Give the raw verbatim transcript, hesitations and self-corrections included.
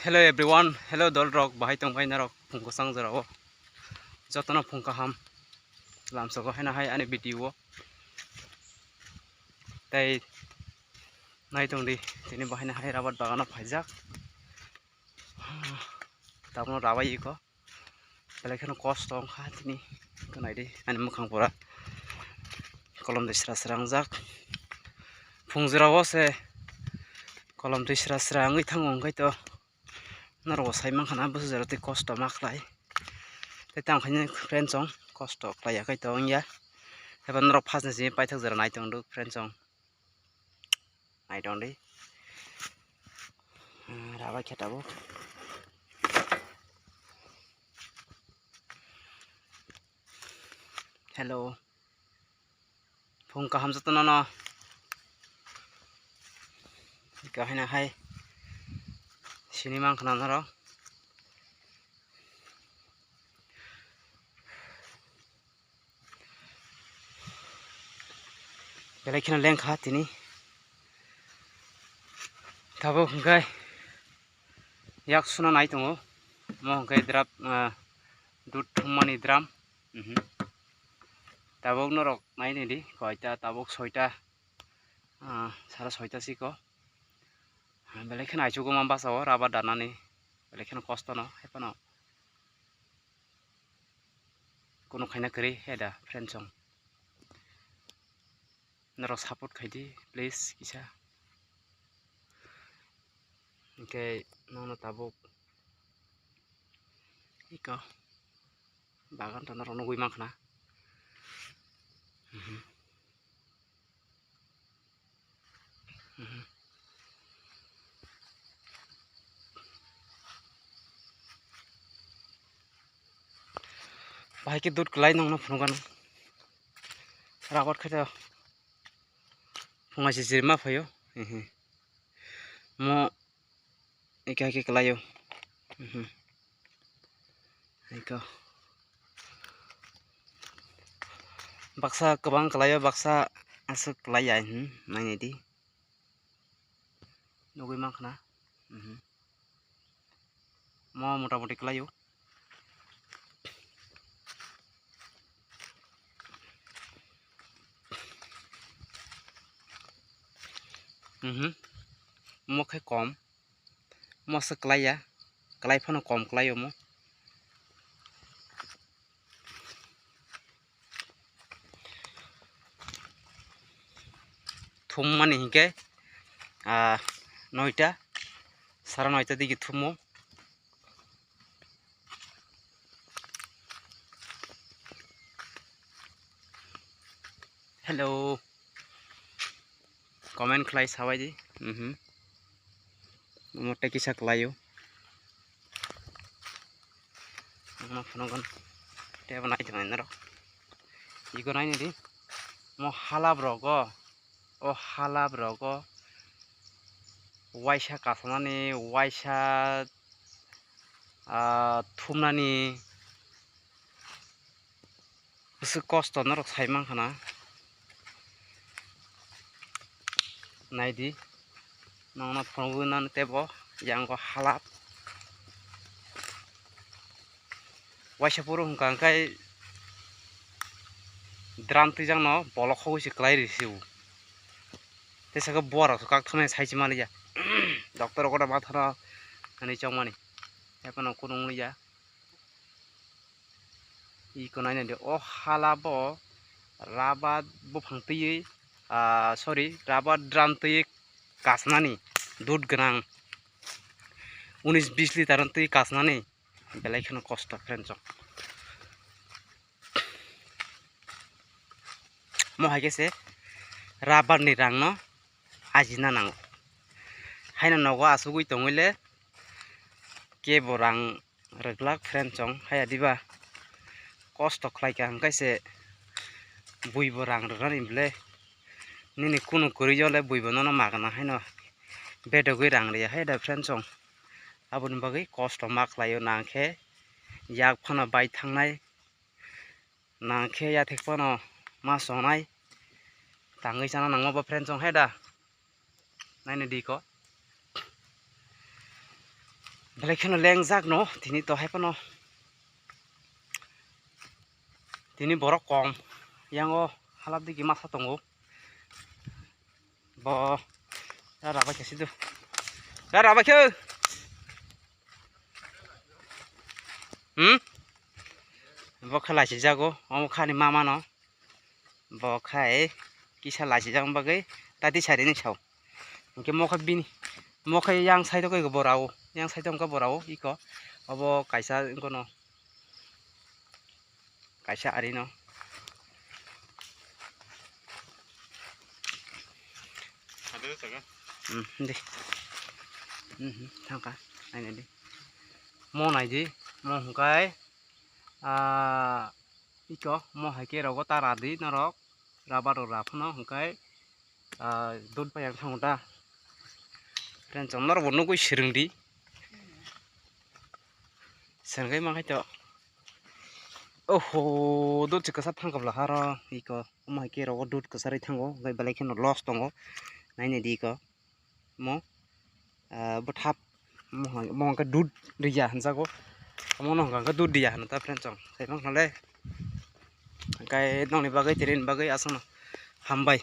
Hello everyone, hello dol rok, bahai tong bai norok phung kwchang jora o. Jotono phung kaham. Lamsogo haino hai ani video o. Tei nai tong di, tini bo haino hai rabar bagano phaijak. Tabukno rabai iko. Belai kheno kosto wngkha tini. Iko nai di ani mwkhang pura kolom twi sra sra wngjak. Phung jora o se kolom twi sra sra wngwi thango, hwnkhe to norok bo sai mankha na, bwswk jora twi kosto ma khlai. Tei tamo khaini friend chong kosto khlai ya khai to wngya. Eba norok first ni simi paithak jora nai tong do friend chong. Nai tong di. Ah, rabai khe tabuk. Hello. Phung kaham jotono no. Kahai na hai. Sini mang khna norok. Belai kheno lengkha tini. Tabuk hwnkhe yak suna nai tongo. Mo hwnkhe drum, ah, dud thummani drum. Mhm. Tabuk norok nai nai di, koita tabuk soita, ah, sara soita siko. Ah, belai kheno aichugo ma basa o rabar danani. Belai kheno kosto no, hai phano. Kunu khaina kwrwi he da friend chong. Norok support khai di please kisa. Hwnkhe nono tabuk iko bagan to norok nugwi mankha na. Mhm. Mhm. Bahai khe dud kwlai nongno phunukgano. Rabar khe to phunga se jirma phaio. Mhm. Mo Eka eka kelaio. Mhm. Eka. Baksa kwbang kelaio, baksa aswk kelai ya, hmm, nainai di. Nugui mankha na. Mhm. Mo mota moti kelaio. Mhm. Mo khe kom. Mo se kelai ya. Kelai phano kom kelai omo. Thummani hinkhe, ah, noita, sara noita digi thummo. Hello. Comment khlai sabai di. Mhm. Mo tei kisa khlaio. Mo phunukgwn. Tei abo nai tongnai norok. Ego naini di. Mo halap rogo. O halap rogo. Waisa kasanani, waisa, ah, thumnani. Bwswk kosto norok sai mankha na. Naidi, nongno phunugwi nani teibo yango halap. Waisa phuru hwnkha hwnkhe drum twijakno bolok hogwi se kwlai rw se o. Tei saka buarok kak thumnai sai se manliya. Doctor rok kono ma thano hinwi chongmani. Tei phano kunu wngliya. Iko nainani o hala bo rabar buphang twiwi, ah, sorry, rabar drum twiwi kasnani dud gwnang unis bis litar twi kasnani belai kheno kosto friend chong. Mo hai khe se rabar ni rang no ajina nango. Haino nogo asugwi tongwi le kebo rang rwglak friend chong haya diba kosto khlaikha hwnkhe se buibo rang rwnani bwle nini kunu kwrwi jole buibo nono magna haino bedogwi rang rwya hai da friend chong aboni bagwi kosto ma khlaio nangkhe yak phano bai thangnai. Nangkhe yathek phano ma sonai tangwi chana nangma bo friend chong hai da. Naini di ko. Belai kheno lengjak no, tini to hai phano. Tini borok kom. Yango halap digi masa tongo. Bo. Ya rabai khe sidu. Ya rabai khe. Hmm? Bo khe laisi jago. Omo khani mama no. Bo khai kisa laisijak bagwi tati sari ni sao. Hingke mo khe bini, mo khe yang side o khe bo rao, yang side o hingke bo rao iko. Obo kaisa wngkha no, kaisa ari no. Hmm, di. Hmm, hmm, thangkha, naina di. Mo nai di, mo hingkai, ah, iko, mo hai khe rogo ta ra di norok, rubber rok ra phano hingkai, ah, dud pai yang thango da. Friends, norok bo nugui swrwng di. Swrwngwi mankhai to. Oho, dud se kwchar thangkha bwla haro, iko, mo hai khe rogo dud kwcharwi thango, hingkai belai kheno loss tongo, naina di iko. Mo, ah, bwthap, mo hwn-, mo hwnkhe dud riya hinjago. Omono hwnkha khe dud riya hino ta friends chong. Khaimang hwnle. Hwnkhe nokni bagwi tini bagwi aswkno hambai.